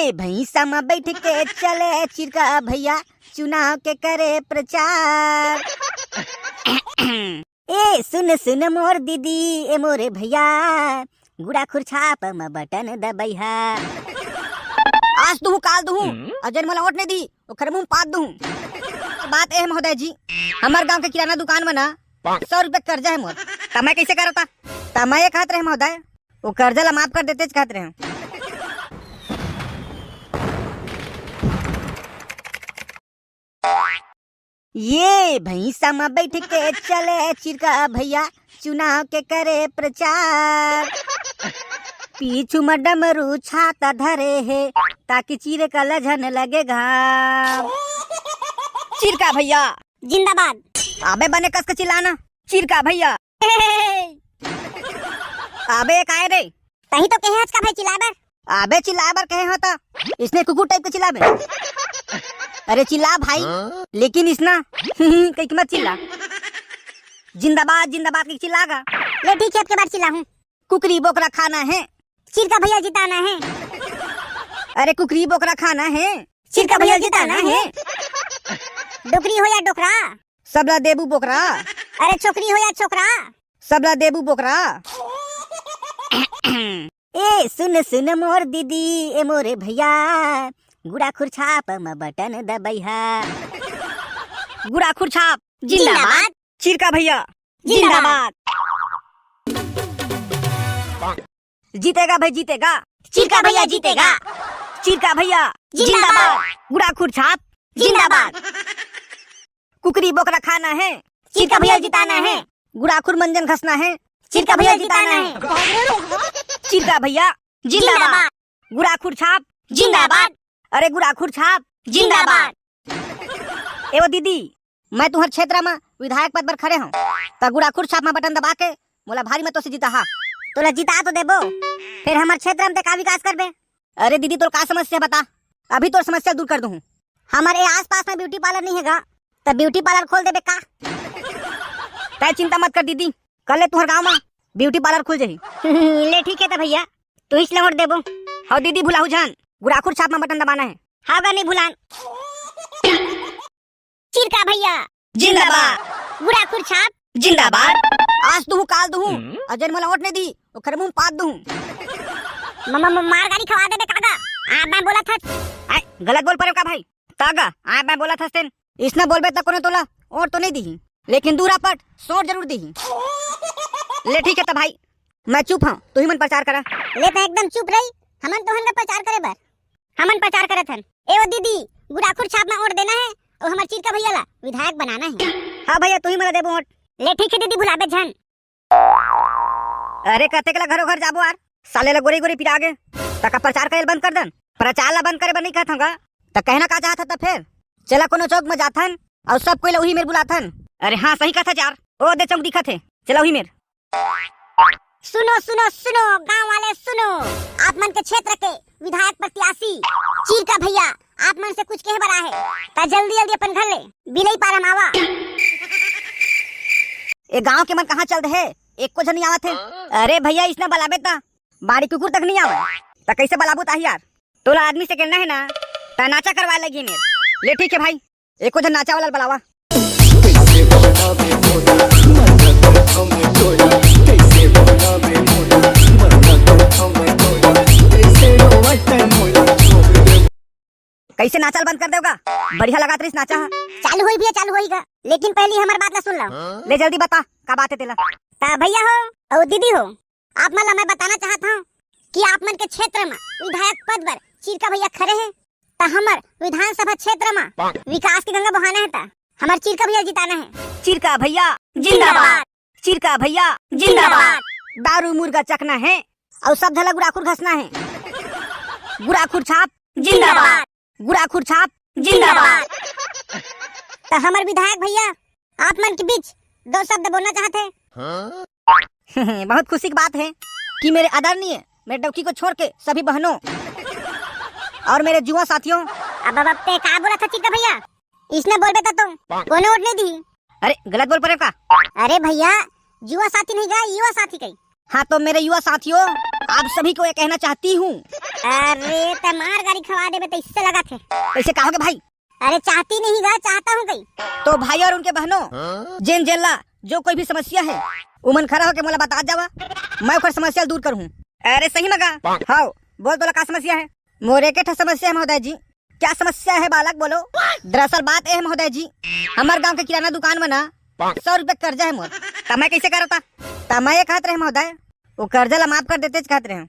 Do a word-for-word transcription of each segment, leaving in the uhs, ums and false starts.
ए भैंसा म बैठ के चले चिरका भैया, चुनाव के करे प्रचार। ए सुन सुन मोर दीदी, ए मोरे भैया, गुड़ाखुर छाप म बटन दबइहा। आज दुहूं काल दुहूं, हम्म? अउ जेन मोला वोट नइ दी, ओखर मुंह पाद दुहूं। बात ए हे महोदय जी, हमर गांव के किराना दुकान म ना सौ रुपया के कर्जा हे मोर, त मैं कइसे करता? त मैं ये कहत रहे महोदय, वो कर्जा ला माफ कर देतेच कहत रहे। ये भैंसा म बैठ के चले चिरका भैया, चुनाव के करे प्रचार। पीछू म डमरू छाता धरे हे, ताकि चिरका ल झन लगे घाम। चिरका भैया जिंदाबाद। अबे बने कस के चिल्लाना, चिरका भैया। अबे काय रे? तहीं तो कहे हस का भाई चिल्लाए बर? अबे चिल्लाए बर कहे हो त इसने कुकुर टाइप के चिल्लाबे। अरे चिल्ला भाई, हाँ? लेकिन इसना कहिके मत चिल्ला। जिंदाबाद जिंदाबाद कहिके चिल्ला गा। ले ठीक हे, अब के बार चिल्लाहूं। कुकरी बोकरा खाना हे, चिरका भैया जिताना हे। अरे कुकरी बोकरा खाना हे, चिरका भैया जिताना हे। डोकरी हो या डोकरा, सबला देबू बोकरा। अरे छोकरी हो या छोकरा, सबला देबू बोकरा। ए सुन सुन मोर दीदी, ए मोरे भैया, गुड़ाखुर छाप म बटन दबइहा। गुड़ाखुर छाप जिंदाबाद। जिंदाबाद। चिरका भैया जिंदाबाद। जिंदाबाद। जीतेगा भाई जीतेगा, चिरका भैया जीतेगा। चिरका भैया जिंदाबाद। जिंदाबाद। गुड़ाखुर छाप जिंदाबाद। जिंदाबाद। कुकरी बोकरा खाना हे, चिरका भैया जिताना हे। गुड़ाखुर मंजन घसना हे, चिरका भैया जिताना हे। चिरका भैया जिंदाबाद। जिंदाबाद। गुड़ाखुर छाप जिंदाबाद। अरे गुड़ाखुर छाप जिंदाबाद। ए वो दीदी, मैं तुंहर क्षेत्र म विधायक पद बर खड़े हंव, त गुड़ाखुर छाप म बटन दबा के मोला भारी मतों से जिताहा। तोला जिता तो देबो, फेर हमर क्षेत्र म ते का विकास करबे? अरे दीदी, तोर का समस्या बता, अभी तोर समस्या दूर कर दूहूं। हमर ए आसपास म ब्यूटी पार्लर नइ हे गा, त ब्यूटी पार्लर खोल देबे का? तैं चिंता मत कर दीदी, कल ले तुंहर गांव म ब्यूटी पार्लर खुल जाही। ले ठीक हे त भैया, तुंहीच ल वोट देबो। हव दीदी, भुलाहू झन, गुड़ाखुर छाप म बटन दबाना हे। हव गा, नइ भुलान। चिरका भैया जिंदाबाद। गुड़ाखुर छाप जिंदाबाद। आज दुहूं काल दुहूं, हम्म। अउ जेन मोला वोट नइ दी, ओखर मुंह पाद दुहूं। म-, म-, म-, मार गारी खवा देबे का गा। आ, मैं बोलत हस। आय, गलत बोल परेंव का भाई? त गा, आय, मैं बोलत हस तेन। इसना बोलबे त कोनो तोला वोट तो नइ दीही, लेकिन दूरा पट सोंट जरूर दीही। ले ठीक हे त भाई, मैं चुप हंव, तुही मन प्रचार करा। ले त एकदम चुप रही, हमन तो हन गा प्रचार करे बर। हमन प्रचार करत हन। ए ओ दीदी, गुड़ाखुर छाप म वोट देना हे अउ हमर चिरका भैया ला विधायक बनाना हे। हां भैया, तुही मोला देबो वोट। ले ठीक हे दीदी, भुलाबे झन। अरे कतेक ला घरो घर जाबो यार, साले ला गोरी गोरी पिरा गे। त का प्रचार करे ल बंद कर दन? प्रचार ला बंद करे बर नइ कहत हंव गा, त कहना का चाहत हस त फेर? चला कोनो चौक म जाथन अउ सब कोई ला उही मेर बुलाथन। अरे हां, सही कहत हस यार, ओ दे चौक दिखत हे, चला उही मेर। सुनो, सुनो, सुनो, गांव वाले सुनो, आप मन के क्षेत्र के विधायक प्रत्याशी चिरका भैया आप मन से कुछ कहे बर आहे, त जल्दी जल्दी अपन घर ले बिलई पारा म आवा। ए गांव के मन कहां चल दे हे, एको झन नइ आवत हे। अरे भैया, इसना बलाबे त बाड़ी कुकुर तक नइ आवय, त कइसे बलाबू त आही यार? तोला आदमी से केलना हे ना, त नाचा करवाए लगही मेर। ले ठीक हे भाई, एको झन नाचा वाला ल बलावा। कइसे नाचा ल बंद कर देव गा? बढ़िया लगात रहिस नाचा ह। चालू होही भैया, चालू होही गा, लेकिन पहिली हमर बात ला सुन लव। ले जल्दी बता, का बात हे तेला? त भैया हो अउ दीदी हो, आप मन ला मैं बताना चाहत हंव कि आप मन के क्षेत्र म विधायक पद बर चिरका भैया खड़े हे, त हमर विधानसभा क्षेत्र म विकास के गंगा बहाना हे, त हमर चिरका भैया जिताना हे। चिरका भैया जिंदाबाद। जिंदाबाद। चिरका भैया जिंदाबाद। जिंदाबाद। दारू मुर्गा चखना हे अउ सब झन ला गुड़ाखुर घसना हे। गुड़ाखुर छाप जिंदाबाद। जिंदाबाद। गुड़ाखुर छाप जिंदाबाद। जिंदाबाद। त हमर विधायक भैया आप मन के बीच दो शब्द बोलना चाहत हे। बहुत खुशी की बात है कि मेरे आदरणीय, मेरे डौकी को छोड़ के सभी बहनों और मेरे जुआ साथियों। अब, अब, अब ते का बोलत हस चिरका भैया? इसने बोलबे त तुम कोनो वोट नहीं दी। अरे गलत बोल परेंव का? अरे भैया, जुआ साथी नहीं गा, युवा साथी कही। हाँ, तो मेरे युवा साथियों, आप सभी को ये कहना चाहती हूँ अरे, तैं मार गारी खवा देबे, तइसे लगत हे। कइसे, का होगे भाई? अरे, चाहती नहीं गा, चाहता हूँ कहीं। तो भाई और उनके बहनों, जेन जेन ला जो कोई भी समस्या हे, उमन खड़ा होके मोला बता जावा, मैं ओकर समस्या दूर करहूँ। अरे सही में गा? हव, बोल, तोला का समस्या हे? मोर एके ठा समस्या हे महोदय जी। क्या समस्या है बालक, बोलो। दरअसल बात ए हे महोदय जी, हमर गांव के किराना दुकान में ना सौ रुपया कर्जा हे मोर। त मैं कइसे करता? त मैं ये कहत रहे महोदय, वो कर्जा ला माफ कर देतेच कहत रहे।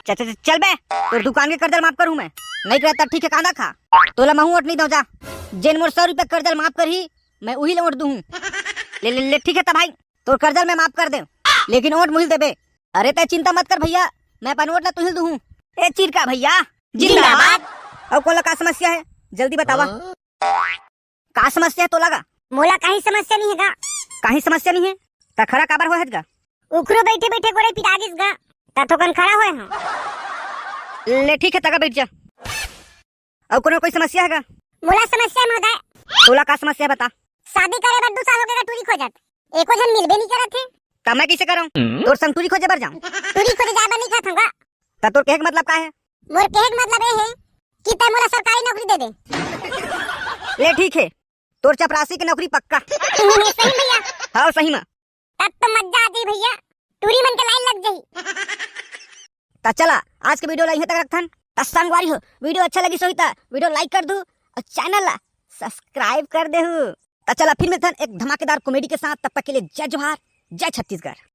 च-, च-, च-, चल बे, तोर दुकान के कर्जा ला माफ करहूँ मैं। नहीं करता, ठीक हे, कांदा खा। तोला महूँ वोट नहीं दऊँ, जा। जेन मोर सौ रुपया कर्जा ला माफ करही, मैं उही ला वोट दूहूँ। ले, ले, ले, ठीक हे त भाई, तोर कर्जा ला मैं माफ कर देंव, लेकिन वोट मुहिल देबे। अरे तैं चिंता मत कर भैया, मैं अपन वोट ला तुहिल दूहूँ। ए चिरका भैया, जिंदाबाद। अउ कोला का समस्या हे, जल्दी बतावा। का समस्या हे तोला गा? मोला काहीं समस्या नहीं हे गा। काहीं समस्या नहीं हे? त खड़ा काबर होए हस गा? उखरू बइठे बइठे गोड़े पिरा गिस गा, त थोकन खड़ा होए हंव। ले ठीक हे, त गा बइठ जा। अउ कोनो कोई समस्या हे गा? मोला समस्या हे महोदय। तोला का समस्या हे बता। शादी करे बर दू साल होगे गा टूरी खोजत, एको झन मिलबे नहीं करत हे। त मैं कइसे करंव? तोर संग टूरी खोजे बर जांव? टूरी खोजे जाए बर नहीं कहत हंव गा। त तोर कहे के मतलब का हे? मोर कहे के मतलब ए हे कि तैं मोला सरकारी नौकरी दे दे। ले ठीक हे, तोर चपरासी के नौकरी पक्का। सही भैया। हव, सही में। तब तो मजा आ जाही भैया, टूरी मन के लाइन लग जाही। त चला, आज के video ला इहें तक रखथन। त संगवारी हो, video अच्छा लगिस होही त video like कर दू अउ channel ला subscribe कर देहू। त चला, फिर मिलथन एक धमाकेदार comedy के साथ। तब तक के लिए जय जोहार, जय छत्तीसगढ़।